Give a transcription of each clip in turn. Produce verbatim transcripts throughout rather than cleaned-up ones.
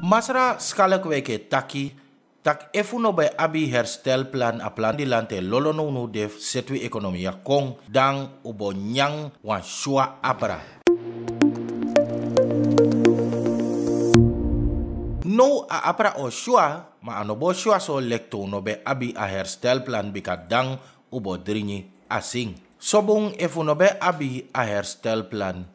Masra Schalkwijk e taki, tak' efu un no ben abi herstelplan, a plan di lanti e lolo nownow de fu seti wi ekonomia kon, dan un bo nyan wan sywa abra. Now a abra o sywa, ma a no bo sywa so leki te un no ben abi a herstelplan, bika dan un bo dringi a sin. Sobun efu un no ben abi a herstelplan,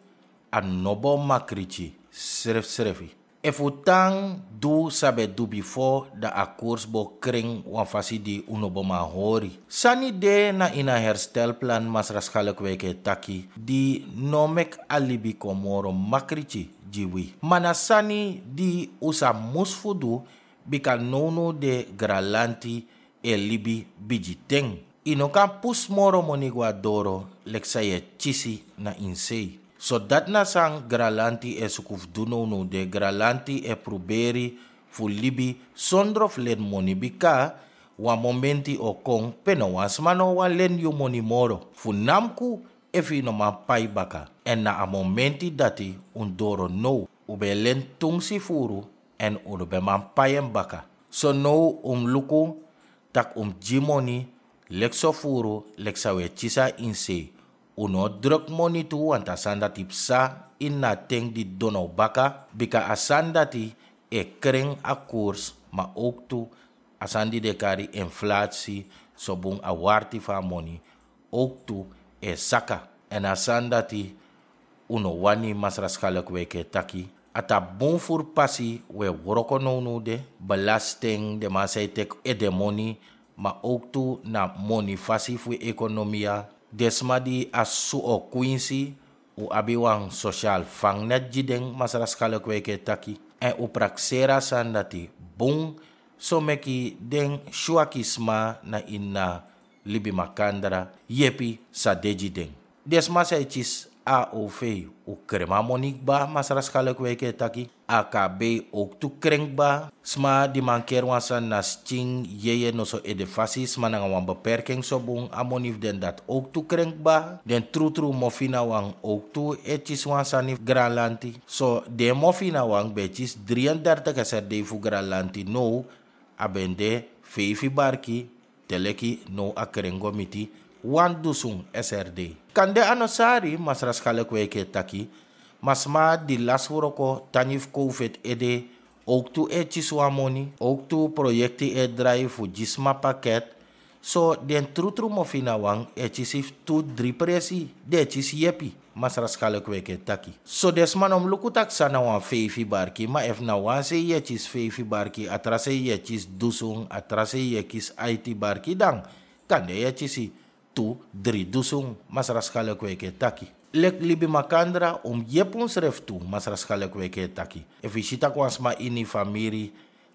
a no bo makriti srefsrefi. Efu tan du san ben du bifo, dan a koers bo kren wan fasi di un no bo man hori. Sani de na ini a herstelplan, Masra Schalkwijk e taki, di no meki a libi kon moro makriti gi wi. Ma na sani di un sa musu fu du, bika nownow de granlanti e libi bigi ten. Yu no kan pusu moro moni go na doro leki san yu e kisi na ini sei. So dati na san granlanti e suku fu du nownow de. Granlanti e pruberi fu libi sondro fu leni moni, bika wan momenti o kon pe no wan sma no o wani leni yu moni moro, fu namku efu yu no man pai baka. Èn na a momenti dati un doro now. Un ben e leni tu munsi furu, èn un no ben man pai en baka. So now un mus luku tak' un mus gi moni leki so furu, leki san un e kisi na ini sei. Un no o druk moni tu, want a sani dati psa ini a ten di doro now baka, bika a sani dati e kren a koers, ma owktu a sani di den e kari inflasi, sobun a warti fu a moni owktu e saka. Èn a sani dati un no wani, Masra Schalkwijk e taki. A tapu bun furu pasi un e wroko nownow de. Belasting, den man san e teki edemoney, ma owktu na moni fasi fu ekonomia. Den sma di a susu o kwinsi, un abi wan sosial vangnet gi den, Masra Schalkwijk e taki. Èn un prakseri a sani dati bun, so meki den swaki sma na ini a libi makandra yepi sa de gi den. Den sma san e kisi A O V, un krema moni kba, Masra Schalkwijk e taki. A K B owktu kren kba. Sma di mankeri wan sani na skin, yeye, noso edefasi, sma nanga wan beperking, sobun a moni fu den dati owktu kren kba. Den trutru mofinawan owktu e kisi wan sani fu granlanti. So den mofinawan ben e kisi drieëndertig S R D fu granlanti, now a ben de feifi barki, te leki now a kren go miti wan dusun S R D. Kande a no sari, Masra Schalkwijk e taki, ma sma di lasi wroko tangi fu covid ede owktu e kisi wan moni, owktu proyekti e drai fu gi sma paket. So den trutru mofinawan e kisi fu tu dri presi, den e kisi yepi, Masra Schalkwijk e taki. So den sma no mus luku tak' san na wan feifi barki, ma efu na wan sei yu e kisi feifi barki, a tra sei yu e kisi dusun, a tra sei yu e kisi aiti barki, dan kande yu e kisi tu, dri dusun, Masra Schalkwijk e taki. Leki libi makandra, un mus yepi unsrefi tu, Masra Schalkwijk e taki. Efu yu si tak' wan sma ini yu famiri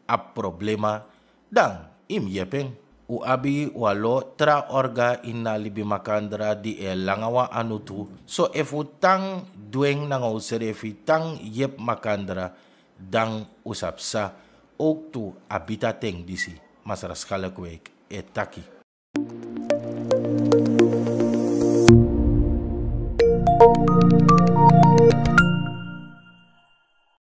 abi problema, dan yu mus yepi en. Un abi wan lo tra orga ini a libi makandra di e langa wan anu tu. So efu un tan dwengi nanga unsrefi, tan yepi makandra, dan un sa psa owktu a bita ten disi, Masra Schalkwijk e taki.